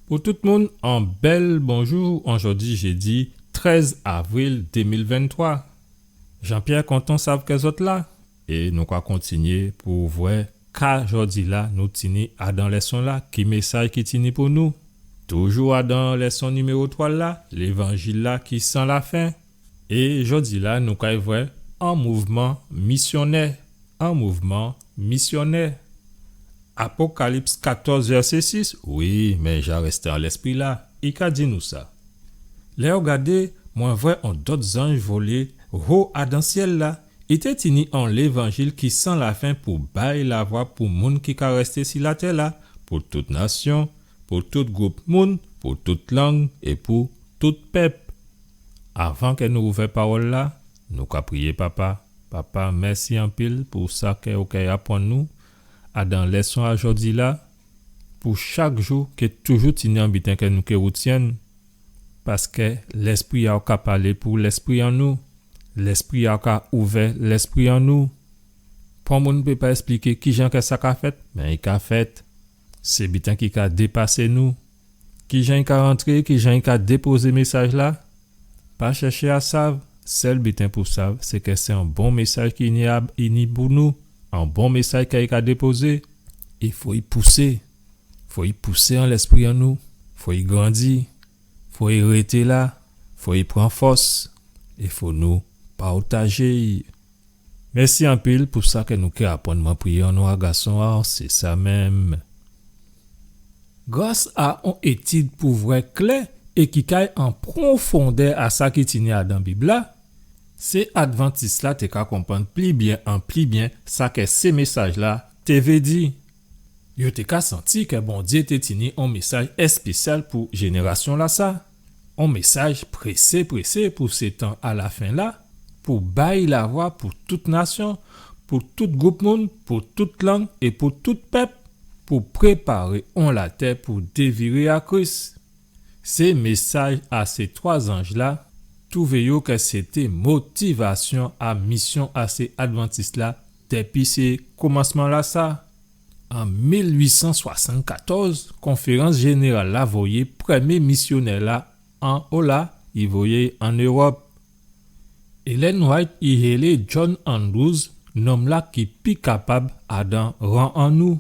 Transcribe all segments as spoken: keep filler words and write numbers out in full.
Pou tout moun, on bèl bonjou, an jòdi jédi trèz avril dé mil venntwa. Jean-Pierre kontan sav kè zòt la, é nou ka kontinyé pou vwè ka jòdi la nou tini adan lèson la, ki mésaj ki tini pou nou. Toujou adan lèson niméwo twa la, Lévanjil la ki san lafen. É jòdi la nou kay vwè on mouvman misyonè, on mouvman misyonè. Apokalips katòz vèsé sis, wi, mé ja rèsté an lèspri la, i ka di nou sa. Lè ou gadé, mwen vwè on dòt zanj volé ho adan syèl la, i té tini on lévanjil ki san lafen pou bay lavwa pou moun ki ka rèsté si latè la, pou tout nasyon, pou tout gwoup moun, pou tout lang é pou tout pèp. Avan kè nou ouvè pawòl la, nou ka priyé Papa. Papa, mèsi anpil pou sa kè ou kay aprann nou adan lèson a jòdi la, pou chak jou kè toujou tini on biten kè nou ké woutyenn, paskè Lèspri a'w ka palé pou lèspri an nou, Lèspri a'w ka ouvè lèspri an nou. Pon moun pé pa èspliké kijan kè sa ka fèt, mé i ka fèt. Sé biten ki ka dépasé nou. Kijan i ka rantré, kijan i ka dépozé mésaj la? Pa chèché a sav. Sèl biten pou sav, sé kè sé on bon mésaj ki ni a, i ni pou nou. On bon mésaj kè i ka dépozé. É fo i pousé. Fo i pousé an lèspri an nou. Fo i grandi. Fo i rété la. Fo i pran fòs. É fo nou pawtajé'y. Mèsi anpil pou sa kè nou ké aprann, mwen priyé an non a Gason a'w, sé sa menm. Gras a on étid pou vwè klè é ki kay an pwofondè a sa ki tini adan Bib la, sé Advantis la té ka konprann pli byen an pli byen sa kè sé mésaj la té vé di. Yo té ka santi kè Bondyé té tini on mésaj èspésyal pou jénérasyon lasa. On mésaj présé, présé pou sé tan a lafen la, pou bay lavwa pou tout nasyon, pou tout gwoup moun, pou tout lang é pou tout pèp, pou préparé on latè pou déviré a Kris. Sé mésaj a sé twa zanj la, twouvé yo kè sété motivasyon a misyon a sé Advantis la dépi sé komansman lasa. An mil uit san swasann-katòz, Konférans Jénérale la voyé prèmyé misyonè la an ola, i voyé an Ewòp. Ellen White i hélé John Andrews nonm la ki pi kapab adan ran an nou.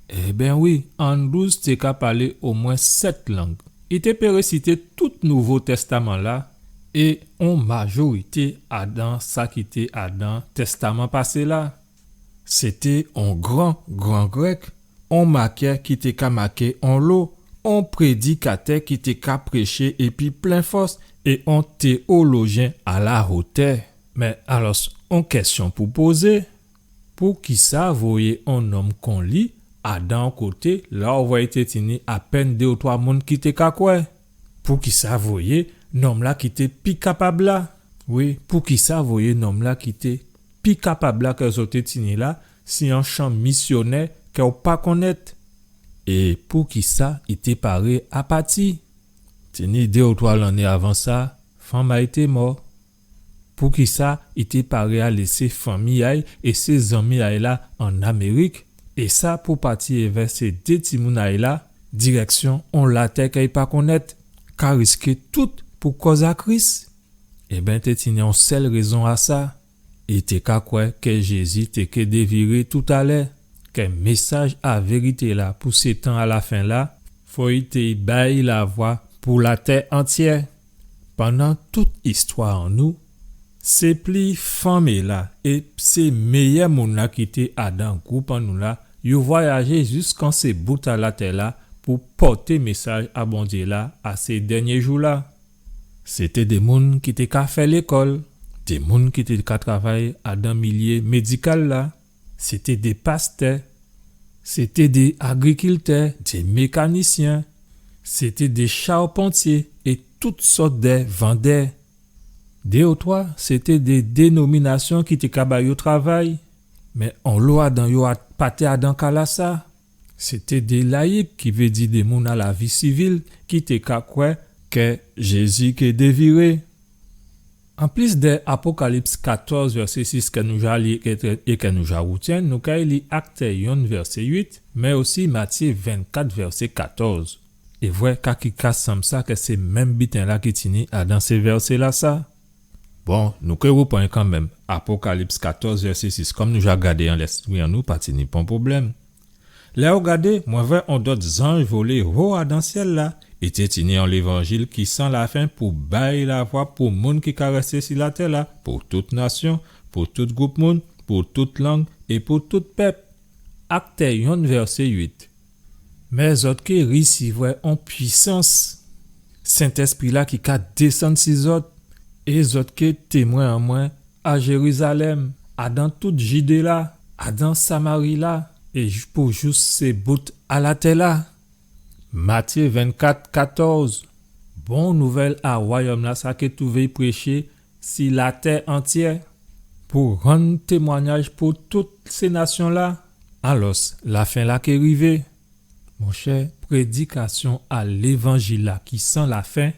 Ében wi, Andrews té ka palé omwen sèt lang. I té pé résité tout Nouvo Tèstaman la é on majorité adan sa ki té adan Tèstaman pasé la. Sété on gran, gran grèk, on makè ki té ka maké onlo, on prédikatè ki té ka préché épi plen fòs, é on téolojyen a la hotè. Mé alò, on kèsyon pou pozé, poukisa voyé on nonm kon li adan on koté la ou vwè i té tini apèn dé ou twa moun ki té ka kwè? Poukisa voyé nonm la ki té pi kapab la? Wi, poukisa voyé nonm la ki té pi kapab la kè zòt té tini la, si on chan misyonè kè ou pa konnèt? É poukisa i té paré a pati? Tini dé ou twa lanné avan sa, fanm a'y té mò. Poukisa i té paré a lésé fanmi a'y é sé zanmi a'y la an Amérik, é sa pou pati èvè sé dé timoun a'y la, dirèksyon on latè kè i pa konnèt, ka riské tout pou kòz a Kris? Ében, té tini on sèl rézon a sa. I té ka kwè kè Jézi té ké déviré toutalè, kè mésaj a vérité la pou sé tan a lafen la, fo i té bay lavwa pou latè antyè. Pandan tout istwa an nou, sé pli fanmé la é sé méyè moun la ki té adan gwoup an nou la, yo vwayajé jiskan sé bout a latè la pou pòté mésaj a Bondyé la a sé dènyé jou la. Sété dé moun ki té ka fè lékòl, dé moun ki té ka travay adan milyé médikal la, sété dé pastè, sété dé agrikiltè, dé mékanisyen, sété dé charpantyé é tout sòt dè vandè. Dé ou twa, sété dé dénominasyon ki té ka ba yo travay, mé onlo adan yo a, pa té adan ka-lasa. Sété dé layik, ki vé di dé moun a lavi sivil, ki té ka kwè kè Jézi ké déviré. Anplis dè Apokalips katòz vèsé sis kè nou ja li é kè, é kè nou ja woutyenn, nou kay li Aktè yonn vèsé uit, mé osi Matyé vennkat vèsé katòz. É vwè ka ki ka sanm sa kè sé menm biten-la ki tini adan sé vèsé-lasa. Bon, nou ké woupran kanmenm Apokalips katòz vèsé sis, kòm nou ja gadé an lèspri an nou, pa tini pon pwoblèm. Lè ou gadé, mwen vwè on dòt zanj volé wo adan syèl-la, é té tini on lévanjil ki san lafen pou bay lavwa pou moun ki ka rèsté si latè-la, pou tout nasyon, pou tout gwoup moun, pou tout lang é pou tout pèp. Akt yonn vèsé uit. Mé zòt ké risivwè on pwisans, Sentèspri-la ki ka désann si zòt, é zòt ké témwen an mwen a Jérizalèm, adan tout Jidé-la, adan Samari-la, é j-, pou jous sé bout a latè-la. Matyé vennkat katòz. Bon nouvèl a wayòm-la sa ké twouvé préché si latè antyè, pou rann témwanyaj pou tout sé nasyon-la. Alòs, lafen-la ké rivé. Monchè, prédikasyon a lévanjil-la ki san lafen,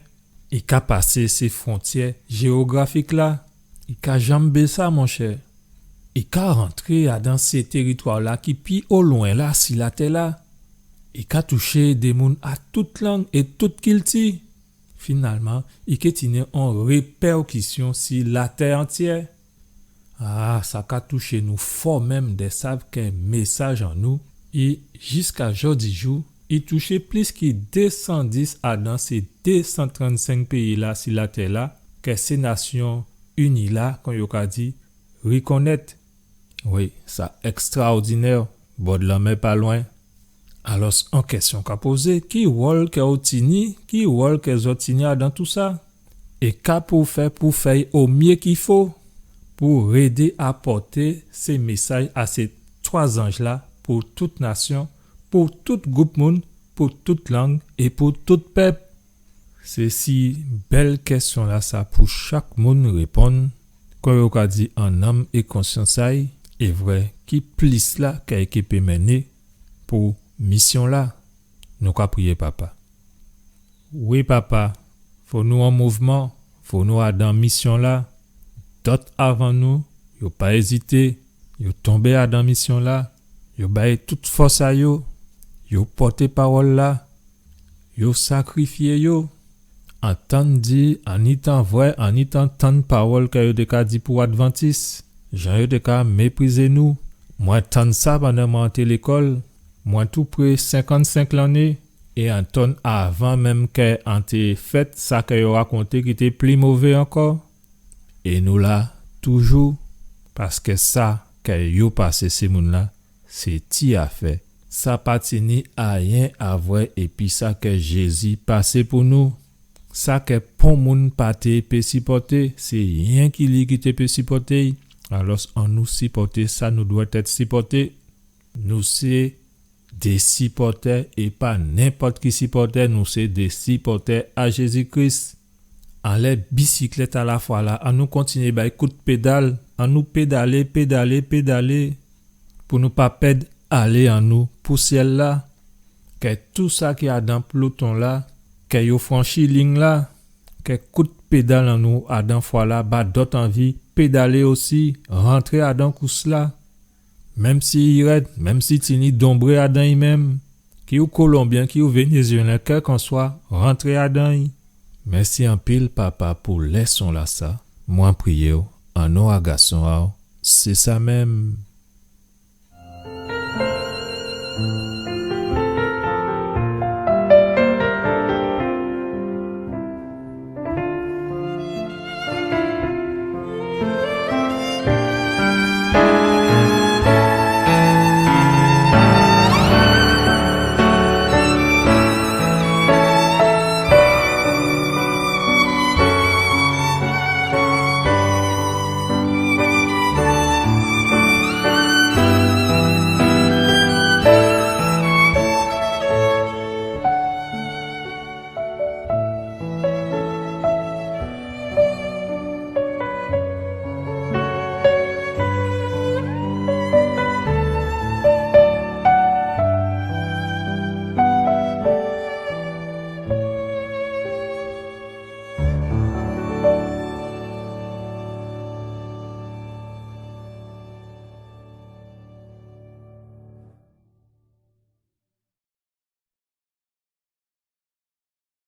i ka pasé sé fwontyè jéografik-la. I ka janbé sa, monchè. I ka rantré adan sé téritwa-la ki pi olwen la si latè-la. I ka touché dé moun a tout lang é tout kilti. Finalman, i ké tini on répèkisyon si latè antyè. A, sa ka touché nou fò menm dè sav kè mésaj an nou, i, jiska jòdijou, i touché plis ki dé san dis adan sé dé san trannsenk péyi-la si latè-la, kè sé Nasyon Ini-la, kon yo ka di, rikonnèt. Wi, sa èkstraòdinè, bòd lanmè pa lwen. Alòs, on kèsyon ka pozé, ki wòl kè ou tini, ki wòl kè zòt tini adan tousa? É ka pou fè pou fè'y o myé ki fo, pou rédé apòté sé mésaj a sé twa zanj-la pou tout nasyon, pou tout gwoup moun, pou tout lang é pou tout pèp? Sé si bèl kèsyon-lasa pou chak moun réponn, kon yo ka di an nanm é konsyans a'y, é vwè ki plis-la kè i ké pé mennen pou misyon-la. Nou ka priyé, Papa. Wi, Papa, fò nou an mouvman, fò nou adan misyon-la. Dòt avan nou, yo pa ézité, yo tonbé adan misyon-la, yo bay tout fòs a yo, yo pòté pawòl-la, yo sakrifyé yo. An tann di, an ni tan vwè, an ni tan tann pawòl kè yo té ka di pou Advantis, jan yo té ka méprizé nou. Mwen tann sa pandan mwen té lékòl, mwen toupré senkannsenk lanné, é an tann avan menm kè an té fèt, sa kè yo rakonté ki té pli mové ankò. É nou la toujou, paskè sa kè yo pasé sé moun-la, sé ti afè. Sa pa tini ayen a vwè épi sa kè Jézi pasé pou nou. Sa kè pon moun pa té pé sipòté, sé yenki li ki té pé sipòté'y. Alòs, annou sipòté sa nou dwèt èt sipòté. Nou sé dé sipòtè, é pa nenpòt ki sipòtè, nou sé dé sipòtè a Jézi Kris. Anlè bisiklèt a lafwa-la, annou kontinyé bay kout pédal, annou pédalé, pédalé, pédalé, pou nou pa pèd alé an nou pou syèl-la. Kè tou sa ki adan ploton-la, kè yo franchi lign-la, kè kout pédal an nou adan fwa-la ba dòt anvi pédalé osi, rantré adan kous-la. Menm si i rèd, menm si tini donbré adan'y menm, ki ou Kolonbyen, ki ou Vénézyélyen, kèlkanswa, rantré adan'y. Mèsi anpil, Papa, pou lèson-lasa. Mwen priyé'w, an non a Gason a'w, sé sa menm.